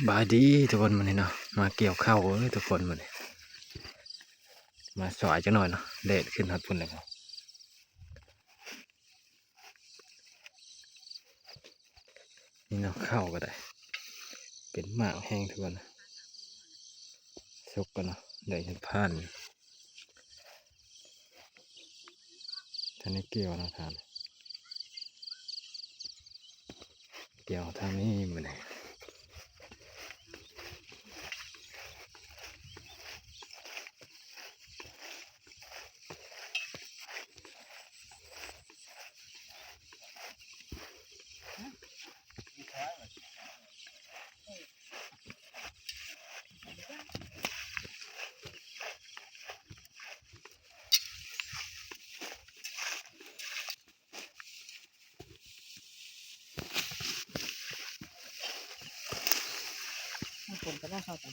ບາຍດີທຸກຄົນ ມື້ນີ້ເນາະ ມາກ່ຽວເຂົ້າເອີຍທຸກຄົນ ມື້ນີ້ມາສາຍຈັກໜ້ອຍເນາະ ແດດຂຶ້ນຮອດພຸ້ນແລ້ວ. ນີ້ເນາະ ເຂົ້າກໍໄດ້ ເປັນໝາກແຮງທຸກຄົນ ສຸກແລ້ວເນາະ ໄດ້ເຫັດຜ່ານ ທ່ານໄດ້ກ່ຽວເນາະທ່ານ ກ່ຽວທາງນີ້ມື້ນີ້. ฝนก็ได้เข้าแต่